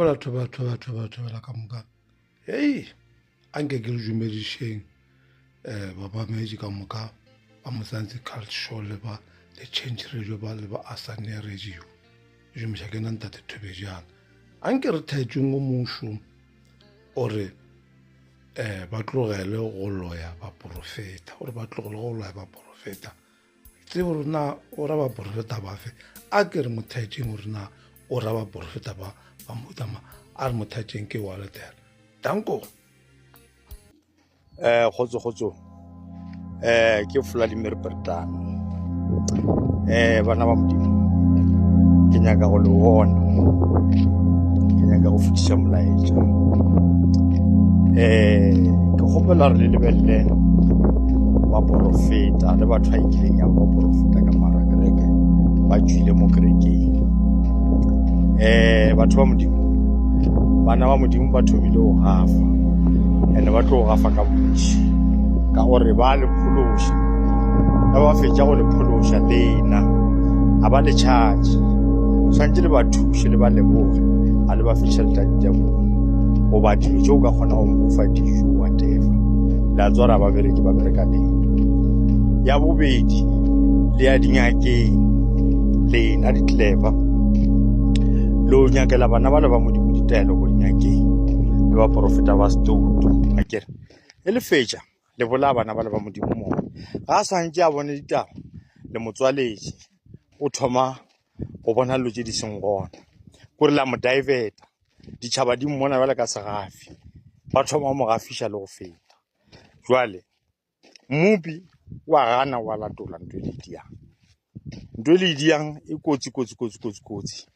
Thobela, thobela, thobela, thobela, thobela ka moka. Hei, a nke ke le dumedišeng um babamedi ka moka ba Mzansi Cult Show le ba le Change Radio ba le ba Asane Radio. Dumiša ke nna ntate Thobejana. A nke re thaetšeng o mušo o re um ba tlogele go loya baporofeta, gore ba tlogele go loya baporofeta. Tsebe gore na o ra baporofeta bafe a ke re mothaetšeng gore na o ra baporofeta ba ba motama a re mothaetšeng ke wa latela danko eh kgotso kgotso eh ke Vladimir Bertano eh bana ba modimo ke nyaka go le bona ke nyaka go fetiša molaetša eh ke kgopela re le lebelele baporofeta le batho ba ikileng ya ba baporofeta ka mara kereke ba tšwile mo kerekeng um batho ba modimo bana ba modimo ba thomile go gafa and ba tlo gafa ka bontši ka gore ba le phološa ba ba fetša go le phološa lena ga ba le charge tshwanetse le ba thuše le ba leboge ga le ba fe tšhelete ya bona goba dilo tše o ka kgona go mo fa dijo whatever le a tswara ba bereke ba bereka lena ya bobedi le ya dingakeng lena ditleba le o nyakela bana ba le ba modimo ditaelo ko dingakeng le baporofeta ba setouto akere e le fetša le bolaya bana ba le ba modimo moo ga a swantše a bone ditaba le mo tswaletše o thoma go bona dilo tše di seng gona kore la mo diverta ditšhaba di mmona bjale ka segafi ba thoma go mo gafiša le go feta jwale mmopi wa gana wa latola ntho e le diang ntho e le diang e kotsi kotsi kotsi kotsi kotsi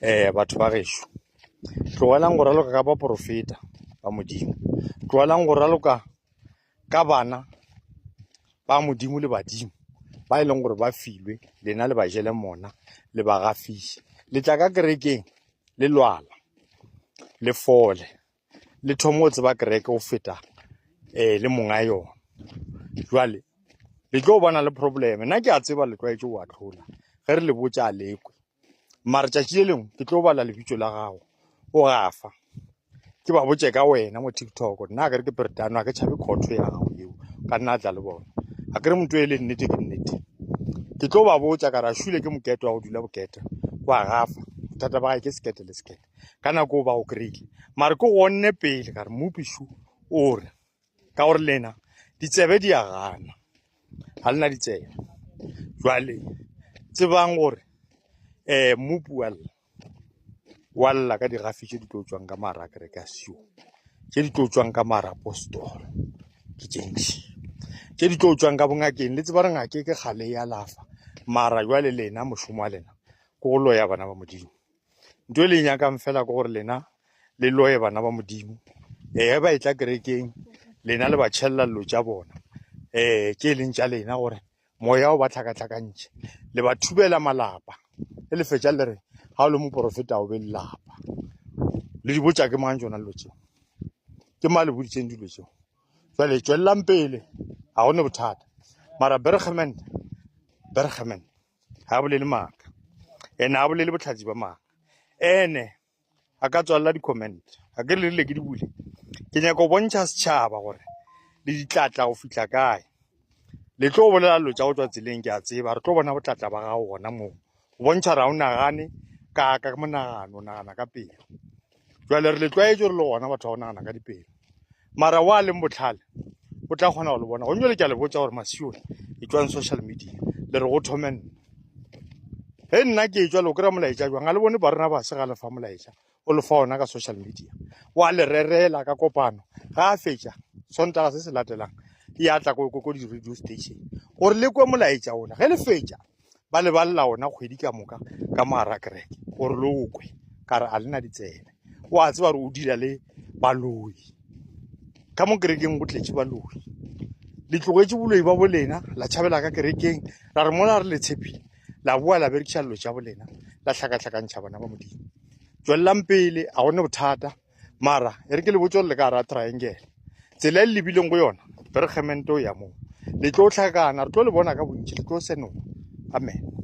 um batho ba gešo tlogelang go raloka ka baporofeta ba modimo tlogelang go raloka ka bana ba modimo le badimo ba e leng gore ba filwe lena le ba jele mona le ba gafiše le tla ka kerekeng le lwala le fole le thome go tseba kereke go feta um le monga yona jwale le tlo bona le problem nna ke a tseba le tlwaetše go ahlola ge re le botša a lekwe mara tšatši le lengwe ke tlo bala lebitso la gago o gafa ke ba botše ka wena mo tiktok nna a kere ke peretano a ke tšhabe khotho ya gago eo ka nna tla le bona a kere motho e le nnete ke nnete ke tlo ba botša ka ra šule ke mokete wa go dula bokete wa gafa bothata ba gae ke sekete le sekete ka nako o ba go kry-ile mare ke gonne pele ka re mopišu o re ka gore lena ditsebe di a gana ga lena ditsebe jwale tsebang gore um mmopi wa lla wa lla ka digafi tše di tlo tšwang ka mara a kereke a sio tše di tlo tšwang ka mara apostolo ke tše ntši tše di tlo tšwang ka bongakeng le tseba re ngake ke kgale ya lafa mara jwale lena mošomo wa lena ke go loya bana ba modimo Ntho e le e nyakang fela ke gore lena le loye bana ba Modimo. Ee, ba etla kerekeng, lena le ba tšhelela dilo tša bona um tše e leng tša lena gore moya o ba tlhakatlhakantšhe. Le ba thubela malapa, e le fetša le re ga o le moporofeta o be le lapa. Le di botša ke mang tšona dilo tšeo? Ke mang le boditseng dilo tšeo? Jwale tšwelelang pele, ga go ne bothata. Mara Bergman, Bergman ga a bolele maaka ene a bolele botlhatsi ba maaka ene a ka tswalela di-comment ga ke le rile ke di bule ke nyaka go bontšha setšhaba gore le ditlatla go fihla kae le tlo bolela dilo tša go tšwa tseleng ke a tseba re tlo bona botlatla ba gago gona moo go bontšha gore ga o nagane ka ka monagano o nagana ka pelo Jwale re le tlwaetše re le gona batho ba go nagana ka dipelo. Mara wa leng botlhale o tla kgona go le bona. Gone jwale ke a le botša gore masione e tšwang social media le re go thome nna. Ge nna ke etšwa le o kry-a molaetša jwang? Ga le bone Barnabase ga le fa molaetša o le fa ona ka social media. Wa le rerela ka kopano. Ga a fetša Sontaga se se latelang ya tla ko ko di-radio station gore le kwe molaetša ona. Ge le fetša ba le balela ona kgwedi ka moka ka mogara kereke gore le o kwe ka re a le na ditsebe o a tseba gore o dira le baloi ka mo kerekeng go tletše baloi le tlogetše boloi ba bolena la tšhabela ka kerekeng ra re mola re le tshepile la boa la berekiša dilo tša bolena la hlakahlakantšha bana ba modimo tswelelang pele a gone bothata mara e re ke le botse gore le ka ra triangle tsela e le lebileng go yona bergemente o ya moo le tlo hlakana re tlo le bona ka bontši le tlo senoga amen.